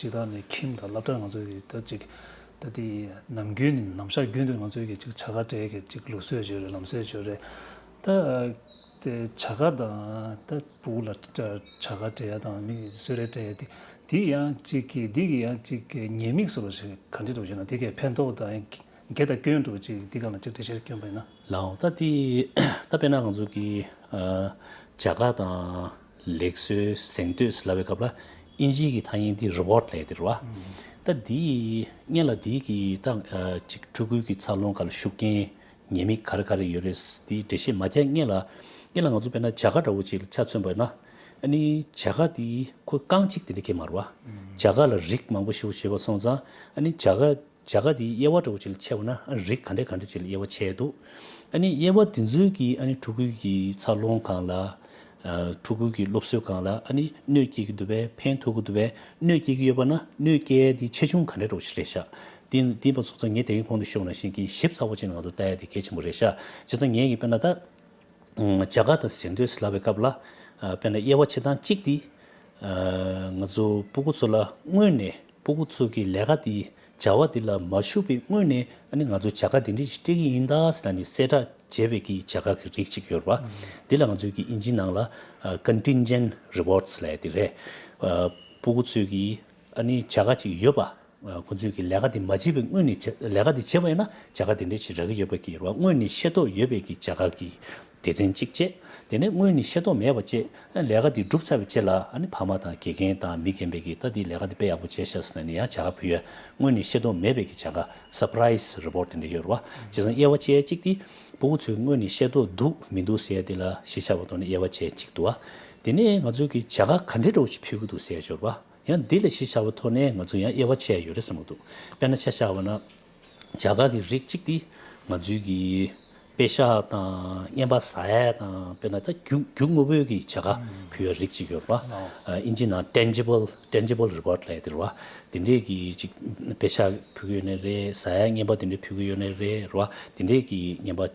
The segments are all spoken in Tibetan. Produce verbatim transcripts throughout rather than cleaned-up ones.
སྤྱིར་བཏང་ནས་ཁྱིམ་དང་སློབ་གྲྭ། ང་ཚོའི་གི་ད་ཅིག་ད་དེ་ནམ་རྒྱུན་ནས་ནམ་ཞག་རྒྱུན་དུ་ང་ཚོའི་གི་ཅིག་བྱ་དགའ་སྤྲད་གི་ཅིག་ལུགས་སྲོལ་ཅིག་ཡོད་རེད། ལམ་སྲོལ་ཅིག་ཡོད་རེད། ད་དེ་བྱ་དགའ་དང་ད་ཕྲུ་གུ་ལ་བྱ་དགའ་སྤྲད་ཡ་དང་མི་གསོལ་རས་སྤྲད་ཡ་དེ་དེ་ཡང་ཅིག་གི་འདི་གི་ཡང་ཅིག་གི་ཉེས་དམིགས་བཟོ་འདྲ་ཞིག་ག་འདྲ་འདུག་ཞེ་ན། དེ་གའི་ཕན་ཐོགས་དང་། དགེ་དང་སྐྱོན་འདྲ་བོ་ཅིག་འདི་སྒང་ལ་ཅིག་འགྲེལ་བཤད་སྐྱོན་པ་ཡིན་ན། ལགས་འོང་། ད་དེ་ད་དཔེར་ན་ང་ཚོ་གི་ཨ་བྱ་དགའ་དང་ལེགས་གསོལ་གཟེངས་བསྟོད་ཟེར་ལབ་པའི་སྐབས་ལ་ཨིན་ཇིའི་གི་ཐ་སྙད་འདི་reward་ལབ་ཡ་དེ་རེད་བ། ད་འདི་སྔོན་ལ་འདི་གི་ད་ཨ་ཅིག་ཕྲུ་གུའི་གི་འཚར་ལོངས་སྒང་ལ་ཤུགས་རྐྱེན་ཉེས་དམིགས་ག་རེ་ག་རེ་ཡོད་རེད། འདི་འགྲེལ་བཤད་མ་རྒྱག་སྔོན་ལ་སྔོན་ལ་ང་ཚོ་དཔེར་ན་བྱ་དགའ་འདྲ་བོ་ཅིག་ལ་ཆ་མཚོན་པ་ཡིན་ན། ཨ་ནི་བྱ་དགའ་འདི་ཁོ་རྐང་གཅིག་དེ་འདྲ་གང་ཡང་མ་རེད་བ། བྱ་དགའ་ལ་རིགས་མང་པོ་ཞིག་ཡོད་པ་སོང་ཙང་། ཨ་ནི་བྱ་དགའ་བྱ་དགའ་དེའི་དབྱེ་བ་འདྲ་བོ་ཅིག་ལ་ཕྱེ་བ་ན། ཨ་རིགས་ག་འདྲ་ག་འདྲ་ཅིག་ལ་དབྱེ་བ་ཕྱེ་འདུག་ཨ་ནི་དབྱེ་བ་དེ་ཚོའི་གི་ཨ་ནི་ཕྲུ་གུའི་གི་འཚར་ལོངས་སྒང་ལ། ཨ་ཕྲུ་གུའི་གི་སློབ་གསོའི་སྒང་ལ་ཨ་ནི་གནོད་སྐྱེལ་གྱི་འདུག་པས། ཕན་ཐོགས་ཀྱི་འདུག་པས། གནོད་སྐྱེལ་གྱི་ཡོད་པ་ན་གནོད་སྐྱེལ་དེ་ཆེ་ཆུང་ག་འདྲ་འདྲ་བོ་ཞིག་རེད་ཤག་དེ་དེ་ཡིན་པ་སོང་ཙང་ངས་དེ་རིང་གོང་དུ་ཞུས་པ་ནང་བཞིན་གྱི་ཞིབ་ཚགས་པོ་བྱས་ནས་ང་ཚོ་ལྟ་ཡ་དེ་གལ་ཆེན་པོ་རེད་ཤག་བྱས་ཙང་ངས་ཀྱི་དཔེར་ན་ད། བྱ་དགའ་དང་གཟེངས་བསྟོད་ཟེར་ལབ་པའི་སྐབས་ལ། ཨ་དཔེར་ན་དབྱེ་བ་ཕྱེ་སྟངས་གཅིག་དེ། ཨ་ང་ཚོ་ཕྲུ་གུ་ཚོ་ལ་སྔོན་ནས་ཕྲུ་གུ་ཚོ་གི་ལས་ཀ་དེ་བྱ་བ་དེ་ལ་མ་ཞུགས་པའི་སྔོན་ནས། ཨ་ནི་ང་ཚོ་བྱ་དགའ་དེ་འདྲ་ཞིག་སྤྲད་ཀྱི་ཡིན་ད་ཟེར་ནས་གསལ་བསྒྲགས་བྱས་པའི་གི་བྱ་དགའ་གི་རིགས་གཅིག་ཡོད་རེད་བ། དེ་ལ་ང་ཚོའི་གི་ཨིན་ཇིའི་ནང་ལ་ཨ་contingent rewards་ལབ་ཡ་དེ་རེད། ཨ་ཕྲུ་གུ་ཚོས་གི་ཨ་ནི་བྱ་དགའ་ཅིག་ཡོད་པ། ཁོ་ཚོས་ཀྱི་ལས་ཀ་དེ་མ་བྱས་པའི་སྔོན་ནས་བྱ་ལས་ཀ་དེ་བྱས་པ་ཡིན་ན་བྱ་དགའ་དེ་འདྲ་ཞིག་རག་གི་ཡོད་པ་གི་རེད་བ། སྔོན་ནས་ཤེས་རྟོགས་ཡོད་པའི་གི་བྱ་དགའ་གི་སྡེ་ཚན་གཅིག་བྱས། དེ་ནས་སྔོན་ནས་ཤེས་རྟོགས་མེད་པ་བྱས། ལས་ཀ་དེ་གྲུབ་ཚར་བའི་རྗེས་ལ་ཨ་ནི་ཕ་མ་དང་དགེ་རྒན་དང་མི་རྒན་པས་ཀྱི་ད་དེ་ལས་ཀ་དེ་དཔེ་ཡག་པོ་བྱས་ཤག་ཟེར་ནས་ཡང་བྱ་དགའ་ཕུལ་ཡ། སྔོན་ནས་ཤེས་རྟོགས་མེད་པའི་གི་བྱ་དགའ་surprise reward་དེ་འདྲ་ཡོད་རེད་བ། བྱས་ཙང་དབྱེ་བ་ཕྱེ་ཡ་གཅིག་དེ་ཕྲུ་གུ་ཚོས་སྔོན་ནས་ཤེས་རྟོགས་འདུག་མི་འདུག་ཟེར་ཡ་དེ་ལ་གཞི་བཞག་པའི་ཐོག་ནས་དབྱེ་བ་ཕྱེ་ཡ་གཅིག་འདུག་བ། དེ་ནས་ང་ཚོས་ཀྱི་བྱ་དགའ་ག་འདྲ་འདྲ་བོ་ཞིག་ཕུལ་གྱི་འདུག་ཟེར་ཡ་ཡོད་རེད་བ། ཡང་འདི་ལ་གཞི་བཞག་པའི་ཐོག་ནས་ང་ཚོ་ཡང་དབྱེ་བ་ཕྱེ་ཡ་ཡོད་རེད་བསམ་གྱི་འདུག་དཔེར་ན་ཆ་བཞག་པ་ན། བྱ་དགའ་གི་རིགས་གཅིག་དེ་ང་ཚོའི་གི་པེ་ཤག་དང་རྔན་པ་ཟ་ཡ་དང་། དཔེར་ན་ད་རྒྱུ་རྒྱུ་དངོས་པོའི་གི་བྱ་དགའ་ཕུལ་བའི་རིགས་གཅིག་ཡོད་རེད་བ། ཨ་ཨིན་ཇི་ནང་tangible tangible reward་ལབ་ཡ་དེ་རེད་བ། དེ་འདྲས་གི་ཅིག་པེ་ཤག་ཕུལ་གི་ཡོད་ནའི་རེད། ཟ་ཡ་རྔན་པ་དེ་འདྲས་ཕུལ་གི་ཡོད་ནའི་རེད་རེད་བ། དེ་འདྲས་གི་རྔན་པ་བྱ་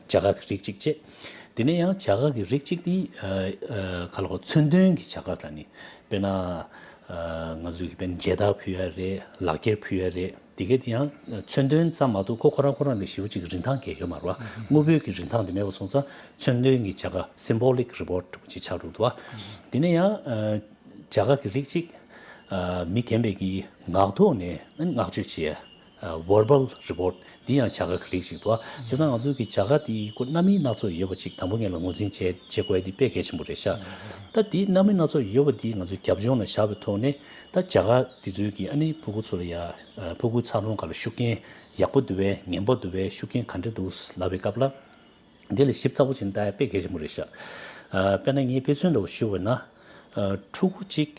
དགའ་གི་རིགས་གཅིག་བྱས། དེ་ནས་ཡང་བྱ་དགའ་གི་རིགས་གཅིག་དེ་ཨ་ཨ་ག་ལ་གོ་མཚོན་དོན་གྱི་བྱ་དགའ་ལ་ནི། དཔེར་ན་ཨ་ང་ཚོའི་གི་དཔེར་ན་མཇལ་དར་ཕུལ་ཡ་རེད། ལག་འཁྱེར་ཕུལ་ཡ་རེད། དེ་གས་དེ་ཡང་མཚོན་དོན་ཙམ་མ་གཏོགས་ཁོ་ཁོ་རང་ཁོ་རང་ལ་ཞེ་པོ་ཅིག་རིན་ཐང་གང་ཡང་ཡོད་མ་རེད་བ། དངོས་པོའི་གི་རིན་ཐང་དེ་མེད་པ་སོང་ཙང་མཚོན་དོན་གྱི་བྱ་དགའ་symbolic reward་ཅིག་ཆགས་འགྲོ་འདུག་བ། དེ་ནས་ཡང་ཨ་བྱ་དགའ་གི་རིགས་གཅིག་ཨ་མི་རྒན་པས་ཀྱི་ངག་ཐོག་ནས་བསྔགས་བརྗོད་བྱེད་ཡ། ཨ་verbal reward་འདི་ཡང་བྱ་དགའ་གི་རིགས་ཤིག་འདུག་བ། བྱས་ཙང་ང་ཚོའི་གི་བྱ་དགའ་འདི་ཁོ་རྣམ་གཡེང་སྣ་ཚོགས་ཡོད་པ་ཅིག་དང་པོ་ངེད་ལ་ངོས་འཛིན་བྱེད་བྱེད་དགོས་ཡ་འདི་དཔེ་གལ་ཆེན་པོ་རེད་ཤག་ད་འདི་རྣམ་གཡེང་སྣ་ཚོགས་ཡོད་པ་འདི་ང་ཚོས་རྒྱབ་ལྗོངས་ལ་བཞག་པའི་ཐོག་ནས། ད་བྱ་དགའ་འདི་ཚོའི་གི་ཨ་ནི་ཕྲུ་གུ་ཚོ་ལ་ཡ་ཨ་ཕྲུ་གུའི་འཚར་ལོངས་སྒང་ལ་ཤུགས་རྐྱེན་ཡག་པོ་འདུག་པས་ངན་པ་འདུག་པས་ཤུགས་རྐྱེན་ག་འདྲ་འདུག་ལབ་པའི་སྐབས་ལ། འདི་ལ་ཞིབ་ཚགས་པོ་བྱས་ནས་ལྟ་ཡ་དཔེ་གལ་ཆེན་པོ་རེད་ཤག་ཨ་དཔེར་ན་ངས་དཔེ་མཚོན་འདྲ་བོ་ཞུ་བ་ན། ཨ་ཕྲུ་གུ་གཅིག་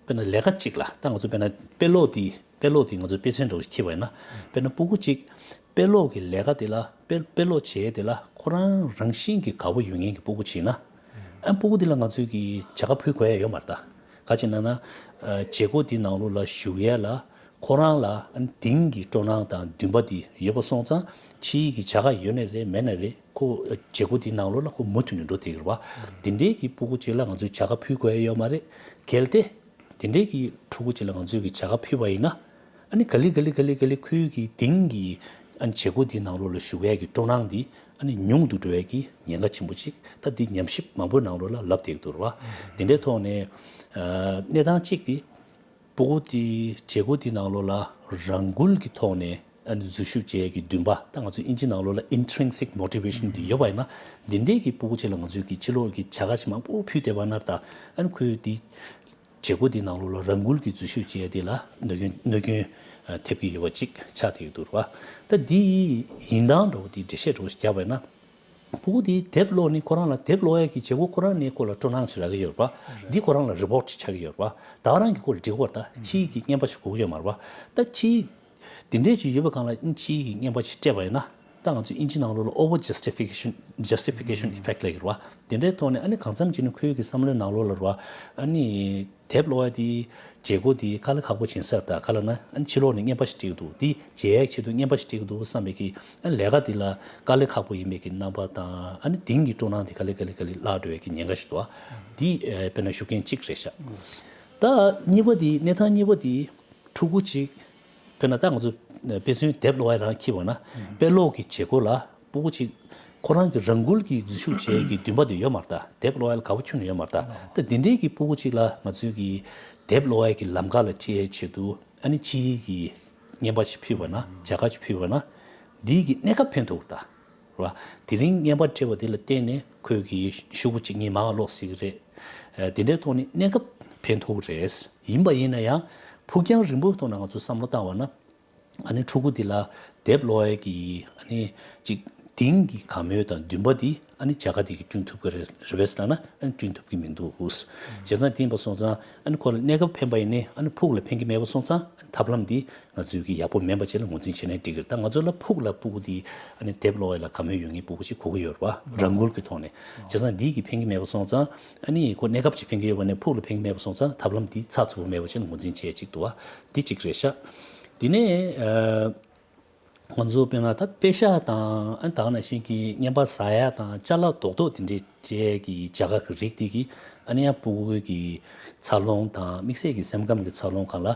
དཔེར་ན་ལས་ཀ་གཅིག་ལ་ད་ང་ཚོ་དཔེར་ན་དཔེ་ཀློག་འདི་དཔེ་ཀློག་འདི་ང་ཚོ་དཔེ་མཚོན་འདྲ་བོ་ཞིག་འཁྱེར་བ་ཡིན་ན། དཔེར་ན་ཕྲུ་གུ་གཅིག་དཔེ་ཀློག་གི་ལས་ཀ་དེ་ལ་དཔེ་དཔེ་ཀློག་བྱེད་ཡས་དེ་ལ་ཁོ་རང་རང་བཞིན་གྱིས་དགའ་པོ་ཡོད་མཁན་གྱི་ཕྲུ་གུ་ཅིག་ཡིན་ན། ཨ་ཕྲུ་གུ་དེ་ལ་ང་ཚོས་ཀྱི་བྱ་དགའ་ཕུལ་དགོས་ཡ་ཡོད་མ་རེད་ད། ག་ཅི་ན་ན། ཨ་བྱེད་སྒོ་དེའི་ནང་ལོགས་ལ་ཞུགས་ཡས་ལ་ཁོ་རང་ལ་ཨ་དེང་གི་སྤྲོ་སྣང་དང་འདུན་པ་དེ་ཡོད་པ་སོང་ཙང་ཕྱིའི་གི་བྱ་དགའ་ཡོད་ནའི་རེད་མེད་ནའི་རེད། ཁོ་བྱེད་སྒོ་དེའི་ནང་ལོགས་ལ་ཁོ་མུ་མཐུད་ནས་འགྲོ་བསྡད་ཀྱི་རེད་བ། དེ་འདྲའི་གི་ཕྲུ་གུ་ཅིག་ལ་ང་ཚོས་བྱ་དགའ་ཕུལ་དགོས་ཡ་ཡོད་མ་རེད། གལ་ཏེ། དེ་འདྲའི་གི་ཕྲུ་གུ་ཅིག་ལ་ང་ཚོས་གི་བྱ་དགའ་ཕུལ་བ་ཡིན་ན། ཨ་ནི་ག་ལེ་ག་ལེ་ག་ལེ་ག་ལེ་ཁོའི་གི་དེང་གི་ཨ་ནི་བྱེད་སྒོ་དེའི་ནང་ལོགས་ལ་ཞུགས་ཡ་གི་སྤྲོ་སྣང་དེ་ཨ་ནི་ཉུང་དུ་འགྲོ་ཡ་གི་ཉེན་ཁ་ཆེན་པོ་ཅིག་ད་འདི་ཉམས་ཞིབ་མང་པོའི་ནང་ལོགས་ལ་ལབ་བསྡད་ཀྱི་འདུག་རེད་བ། དེ་འདྲའི་ཐོག་ནས་ཨ་གནས་སྟངས་གཅིག་དེ། ཕྲུ་གུ་དེ་བྱེད་སྒོ་དེའི་ནང་ལོགས་ལ་རང་འགུལ་གྱི་ཐོག་ནས་ཨ་ནི་འཛུལ་ཞུགས་བྱེད་ཡས་ཀྱི་འདུན་པ། ད་ང་ཚོ་ཨིན་ཇི་ནང་ལོགས་ལ་intrinsic motivation་དེ་ཡོད་པ་ཡིན་ན། འདི་འདྲའི་གི་ཕྲུ་གུ་ཅིག་ལ་ང་ཚོས་ཀྱི་ཕྱི་ལོགས་ཀྱི་བྱ་དགའ་ཞིག་མང་པོ་ཕུལ་བསྡད་པ་ན་ད་ཨ་ནི་ཁོས་འདི་བྱེད་སྒོ་དེའི་ནང་ལོགས་ལ་རང་འགུལ་གྱིས་འཛུལ་ཞུགས་བྱེད་ཡས་དེ་ལ་གནོད་སྐྱོན་གནོད་སྐྱོན་ཨ་ཐེབས་ཀྱི་ཡོད་པ་ཅིག་ཆགས་བསྡད་ཀྱི་འདུག་རེད་བ། ད་འདི་ཡིན་སྟངས་འདྲ་བོ་དེ་འགྲེལ་བཤད་འདྲ་བོ་ཞིག་བརྒྱབ་པ་ཡིན་ན། ཕྲུ་གུ་དེས་དེབ་ཀློག་ནི་ཁོ་རང་ལ་དེབ་ཀློག་ཡས་ཀྱི་བྱེད་སྒོ་ཁོ་རང་ནས་ཁོ་ལ་སྤྲོ་སྣང་ཞིག་རག་གི་ཡོད་རེད་པ། འདི་ཁོ་རང་ལ་reward་ཞིག་ཆགས་ཀྱི་ཡོད་རེད་པ། ད་ག་རང་གིས་ཁོ་ལ་འགྲིག་གི་རེད་པ། ད་ཕྱིའི་གི་རྔན་པ་ཞིག་དགོས་ཀྱི་ཡོད་མ་རེད་པ། ད་ཕྱིའི་དེ་འདྲས་ཅིག་ཡོད་པའི་སྒང་ལ་ཨིན་ཕྱིའི་གི་རྔན་པ་ཞིག་སྤྲད་པ་ཡིན་ན། ད་ང་ཚོ་ཨིན་ཇི་ནང་ལོགས་ལ་over justification justification effect་ལབ་ཀྱི་རེད་པ། དེ་འདྲའི་ཐོག་ནས་ཨ་ནི་གང་འཚམ་ཅིག་ནི་ཁོའི་གི་བསམ་བློའི་ནང་ལོགས་ལ་རེད་པ། ཨ་ནི། དེབ་ཀློག་ཡ་དེ་བྱེད་སྒོ་དེ་དཀའ་ལས་ཁག་པོ་ཅིག་ཡིན་ས་རེད། ད་ག་ལབ་ན་ཨ་ནི་ཕྱི་ལོགས་ནས་རྔན་པ་ཞིག་སྤྲད་ཀྱི་འདུག་དེ་བྱེད་ཡའི་ཆེད་དུ་རྔན་པ་ཞིག་སྤྲད་ཀྱི་འདུག་བསམ་པའི་གི་ཨ་ནི་ལས་ཀ་དེ་ལ་དཀའ་ལས་ཁག་པོ་ཡིན་པའི་གི་རྣམ་པ་དང་། ཨ་ནི་དེང་གི་སྤྲོ་སྣང་དེ་ག་ལེ་ག་ལེ་ག་ལེ་བརླག་འགྲོ་བའི་གི་ཉེན་ཁ་ཞིག་འདུག་དེ་ཨ་དཔེར་ན་ཤུགས་རྐྱེན་གཅིག་རེད་ཤག་ད་ ད་གཉིས་པ་དེ་གནས་སྟངས་གཉིས་པ་དེ་ཕྲུ་གུ་གཅིག་དཔེར་ན་ད་ང་ཚོ་དཔེ་མཚོན་དེབ་ཀློག་ཡ་རང་འཁྱེར་བ་ན་དཔེ་ཀློག་གི་བྱེད་སྒོ་ལ་ཕྲུ་གུ་གཅིག་ཁོ་རང་གི་རང་འགུལ་གྱིས་འཛུལ་ཞུགས་བྱེད་ཡས་ཀྱི་འདུན་པ་དེ་ཡོད་མ་རེད། ད་དེབ་ཀློག་ཡ་ལ་དགའ་པོ་ཁྱོན་ནས་ཡོད་མ་རེད། ད་ད་དེ་འདྲའི་གི་ཕྲུ་གུ་གཅིག་ལ་ང་ཚོའི་གི་དེབ་ཀློག་ཡ་གི་ལམ་ཁ་ལ་སྐྱེལ་ཡའི་ཆེད་དུ་ཨ་ནི་ཕྱིའི་གི་རྔན་པ་ཞིག་ཕུལ་བ་ན་བྱ་དགའ་ཞིག་ཕུལ་བ་ན་འདིའི་གི་གནས་སྐབས་ཕན་ཐོགས་ད། རེད་བ། དེ་རིང་རྔན་པ་སྤྲད་པ་དེ་ལ་བརྟེན་ནས་ཁོས་ཀྱི་ཤོག་བུ་གཅིག་གཉིས་མང་བ་ཀློག་སྲིད་ཀྱི་རེད། ཨ། དེ་འདྲའི་ཐོག་ནས་གནས་སྐབས་ཕན་ཐོགས་རེད། ཡིན་པ་ཡིན་ན་ཡང་ཕུགས་རྒྱང་རིང་པོའི་ཐོག་ནས་ང་ཚོས་བསམ་བློ་བཏང་བ་ན་ཨ་ནི་ཕྲུ་གུ་འདི་ལ་དེབ་ཀློག་ཡས་ཀྱི་ཨ་ནི་ཅིག་གཏིང་གི་དགའ་མོས་དང་འདུན་པ་འདི་ཨ་ནི་བྱ་དགའ་འདི་གིས་བསྐྲུན་ཐུབ་ཀྱི་རེད་རེད་པས་ལབ་ན་ཨ་ནི་བསྐྲུན་ཐུབ་ཀྱི་མི་འདུག་བྱས་ཙང་དེ་ཡིན་པ་སོང་ཙང་ཨ་ནི་ཁོ་ལ་གནས་སྐབས་ཕན་པ་ཡིན་ནའི་ཨ་ནི་ཕུགས་ལ་ཕན་གྱི་མེད་པ་སོང་ཙང་ཨ་ནི་ཐབས་ལམ་འདི་ང་ཚོས་ཀྱི་ཡག་པོ་མིན་པ་ཅིག་ལ་ངོས་འཛིན་བྱས་ན་འགྲིག་གི་རེད། ད་ང་ཚོ་ལ་ཕུགས་ལ་ཕྲུ་གུ་འདི་ཨ་ནི་དེབ་ཀློག་ཡ་ལ་དགའ་མོས་ཡོད་མཁན་ཕྲུ་གུ་ཅིག་དགོས་ཀྱི་ཡོད་རེད་པ། རང་འགུལ་གྱི་ཐོག་ནས། བྱས་ཙང་འདི་གིས་ཕན་གྱི་མེད་པ་སོང་ཙང་ཨ་ནི་ཁོ་གནས་སྐབས་ཅིག་ཕན་གྱི་ཡོད་པ་ནས་ཕུགས་ལ་ཕན་གྱི་མེད་པ་སོང་ཙང་ཐབས་ལམ་འདི་ཚགས་ཚུད་པོ་མེད་པ་ཅིག་ལ་ངོས་འཛིན་བྱས་ཅིག་འདུག་བ། འདི་གཅིག་རེད་ཤག་དེ་ནས་ཨ། ང་ཚོ་དཔེར་ན་ད་པེ་ཤག་དང་ཨ་ནི་ད་ག་ནང་བཞིན་གྱི་རྔན་པ་ཟ་ཡ་དང་ཅ་ལག་རྡོག་རྡོག་དེ་འདྲའི་བཅས་ཀྱི་བྱ་དགའ་གི་རིགས་དེ་གིས་ཨ་ནི་ཡང་ཕྲུ་གུ་གི་འཚར་ལོངས་དང་དམིགས་བསལ་གྱི་སེམས་ཁམས་ཀྱི་འཚར་ལོངས་སྒང་ལ་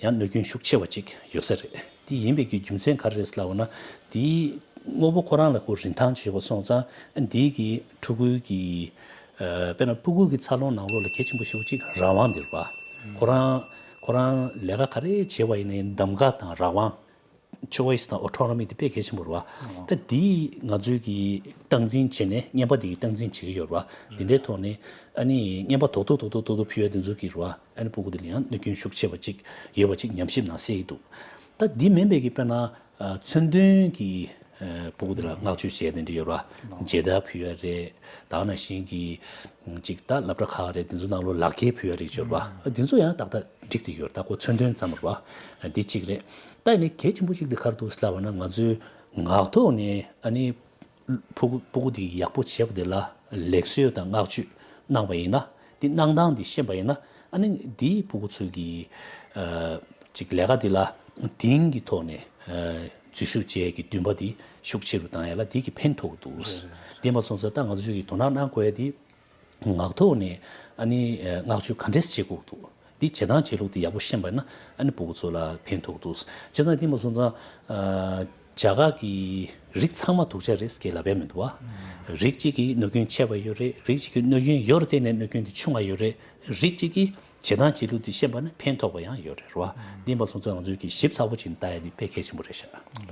ཡང་གནོད་སྐྱོན་ཤུགས་ཆེ་བ་ཅིག་ཡོད་ས་རེད། དེ་ཡིན་པའི་གི་རྒྱུ་མཚན་ག་རེ་རེད་ལབ་ན་དེའི་དངོས་པོ་ཁོ་རང་ལ་ཁོ་རིན་ཐང་ཆེ་བ་སོང་ཙང་ཨ་ནི་དེ་གིས་ཕྲུ་གུ་གི་ཨ་དཔེར་ན་ཕྲུ་གུ་གི་འཚར་ལོངས་ནང་ལོགས་ལ་གལ་ཆེན་པོ་ཞེ་པོ་ཅིག་རང་དབང་དེ་རེད་པ། ཁོ་རང་ཁོ་རང་ལས་ཀ་ག་རེ་བྱས་པ་ཡིན་ནའི་གདམ་ག་དང་རང་དབང་choice་དང་autonomy་དེ་དཔེ་གལ་ཆེན་པོ་རེད་བ། ད་འདི་ང་ཚོས་ཀྱི་སྟངས་འཛིན་བྱས་ནས་རྔན་པ་འདི་གི་སྟངས་འཛིན་བྱེད་ཀྱི་ཡོད་རེད་བ། འདི་འདྲའི་ཐོག་ནས་ཨ་ནི་རྔན་པ་རྡོག་རྡོག་རྡོག་རྡོག་རྡོག་རྡོག་ཕུལ་ཡ་འདི་ཚོ་གིས་རེད་བ། ཨ་ནི་ཕྲུ་གུ་འདི་ལ་ཡང་གནོད་སྐྱོན་ཤུགས་ཆེ་བ་ཅིག་ཡོད་པ་ཅིག་ཉམས་ཞིབ་ནང་གསལ་གྱི་འདུག་ད་འདི་མིན་པའི་གི་དཔེར་ན་ཨ་མཚོན་དོན་གྱི་ཨ་ཕྲུ་གུ་འདི་ལ་བསྔགས་བརྗོད་བྱས་དེ་འདྲ་ཡོད་རེད་བ། མཇལ་དར་ཕུལ་ཡ་རེད། ད་ག་ནང་བཞིན་གྱི་ཅིག་ད་སློབ་གྲྭ་ཁག་རེད། འདི་ཚོ་ནང་ལོགས་ལག་འཁྱེར་ཕུལ་ཡ་རེད་ཡོད་རེད་བ། འདི་ཚོ་ཡང་ཏག་ཏག་འགྲིག་བསྡད་ཡོད་རེད། ད་ཁོ་མཚོན་དོན་ཙམ་རེད་བ། འདི་གཅིག་རེད། ད་ཡིན་ནའི་གལ་ཆེན་པོ་གཅིག་འདི་ག་རེ་འདུག་ཟེར་ལབ་པ་ན་ང་ཚོའི་ངག་ཐོག་ནས་ཨ་ནི་ཕྲུ་གུ་ཕྲུ་གུ་འདི་ཡག་པོ་བྱས་པ་དེ་ལ་ལེགས་གསོལ་དང་བསྔགས་བརྗོད་གནང་བ་ཡིན་ན། འདི་གནང་སྟངས་འདི་ཤེས་པ་ཡིན་ན་ཨ་ནི་འདིས་ཕྲུ་གུ་ཚོའི་གི་ཨ་ཅིག་ལས་ཀ་འདི་ལ་གཏིང་གི་ཐོག་ནས་ཨ་འཛུལ་ཞུགས་བྱེད་ཡས་ཀྱི་འདུན་པ་འདི་ཤུགས་ཆེ་རུ་བཏང་ཡ་ལ་འདི་གིས་ཕན་ཐོགས་འདུག་དེ་མ་སོང་ཙང་ད་ང་ཚོས་ཀྱི་དོ་སྣང་གནང་དགོས་ཡ་འདི་ངག་ཐོག་ནས་ཨ་ནི་ཨ་བསྔགས་བརྗོད་ག་འདྲས་བྱེད་དགོས་འདུག་འདི་བྱེད་སྟངས་བྱེད་ལུགས་འདི་ཡག་པོ་ཤེས་པ་ན་ཨ་ནི་ཕྲུ་གུ་ཚོ་ལ་ཕན་ཐོགས་འདུག་བྱས་ཙང་དེ་མ་སོང་ཙང་ཨ་བྱ་དགའ་གི་རིགས་ཚང་མ་སྡུག་ཅག་རེད་ཟེར་ལབ་ཡ་མི་འདུག་བ། རིགས་གཅིག་གིས་གནོད་སྐྱོན་ཆེ་བ་ཡོད་རེད། རིགས་གཅིག་གིས་གནོད་སྐྱོན་ཡོད་རེད་དེ་ནས་གནོད་སྐྱོན་དེ་ཆུང་བ་ཡོད་རེད། རིགས་གཅིག་གིས་བྱེད་སྟངས་བྱེད་ལུགས་དེ་ཤེས་པ་ན་ཕན་ཐོགས་པ་ཡང་ཡོད་རེད་རེད་བ། འདི་མ་སོང་ཙང་ང་ཚོས་ཀྱི་ཞིབ་ཚགས་པོ་བྱས་ནས་ལྟ་ཡ་འདི་དཔེ་གལ་ཆེན་པོ་རེད་ཤག